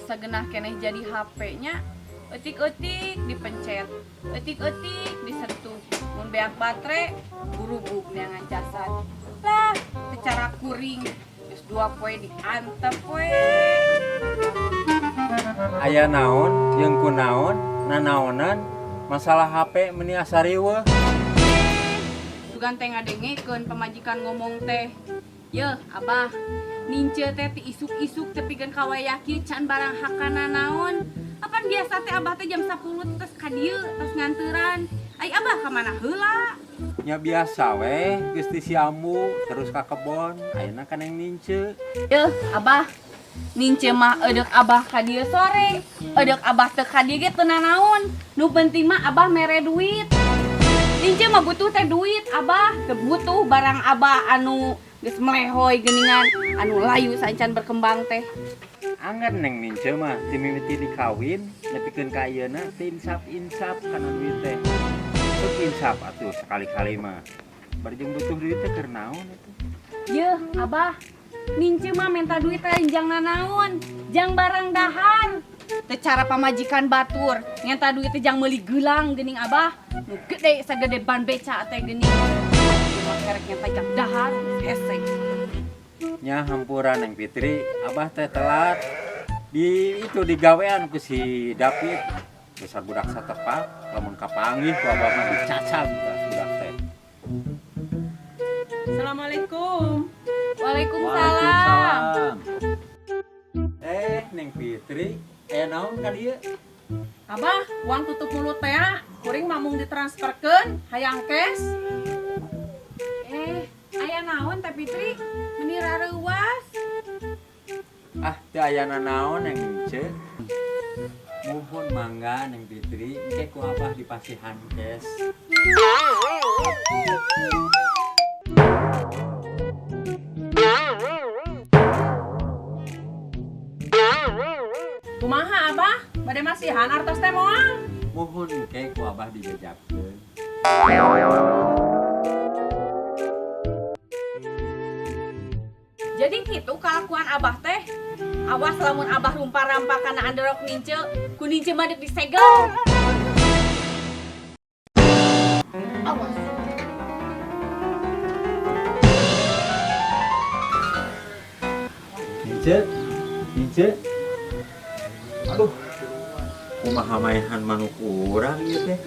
Sagenah keneh jadi HP-nya, eutik-eutik dipencet, eutik-eutik disentuh, mun beak baterai burubuk neangan casan. Lah, secara kuring geus 2 poe diantep we. Aya naon jeung kunaon nanaonan masalah HP meni asa riweuh. Sugan teh ngadengekeun pamajikan ngomong teh. Yeuh, Abah, nince teh ti isuk-isuk tepikeun ka wayah kieu can barang hakana naon. Apan biasa teh Abah teh jam 10 tos ka dieu, tos nganteuran. Ai Abah ka mana heula? Nya biasa weh, geus di siambu terus ka kebon, ayeuna kan yang nince. Yeuh, Abah, nince mah eudek Abah ka dieu sore, eudek Abah teu ka dieu ge teu nanaon. Nu penting mah Abah mere duit. Nince mah butuh teh duit, Abah, teu butuh barang Abah anu geus melehoy geuningan, anu layu saencan berkembang teh. Angger neng nince mah ti mimiti dikawin nepikeun ka ayeuna teu insap-insap kana duit teh. Sok insap atuh sekali-kali mah. Bari jeung butuh duit teh keur naon atuh? Yeuh, Abah, nince mah minta duit teh jang nanaon, jang barang dahar. Teu cara pamajikan batur, ngenta duit teh jang meuli gelang geuning Abah. Nu gede sagede ban beca teh geuning. Cuma kerek ngenta jang dahar, hese. Nya hampura Neng Fitri, Abah teh telat. Di itu digawean ku si David. Besar budak satepak, lamun kapanggih ku Abah mah dicacag tah budak teh. Assalamualaikum. Waalaikumsalam. Neng Fitri, aya naon ka dieu? Abah, uang tutup mulut teh ya. Kuring mamung ditransferkeun, hayang cash. Aya naon Teh Fitri? Meni rareuwas. Ah, teu aya nanaon Neng Nince. Muhun mangga Neng Fitri, engke ku Abah dipasihan cash. Kumaha Abah? Bade masihan artos teh moal? Muhun engke ku Abah dibejakeun. Jadi gitu kalakuan Abah teh. Awas lamun Abah rumpa-rampa kana anderok nince, ku nince mah deuk disegel. Awas. Nince, Nince. Aduh, kumaha maehan manuk urang ieu teh.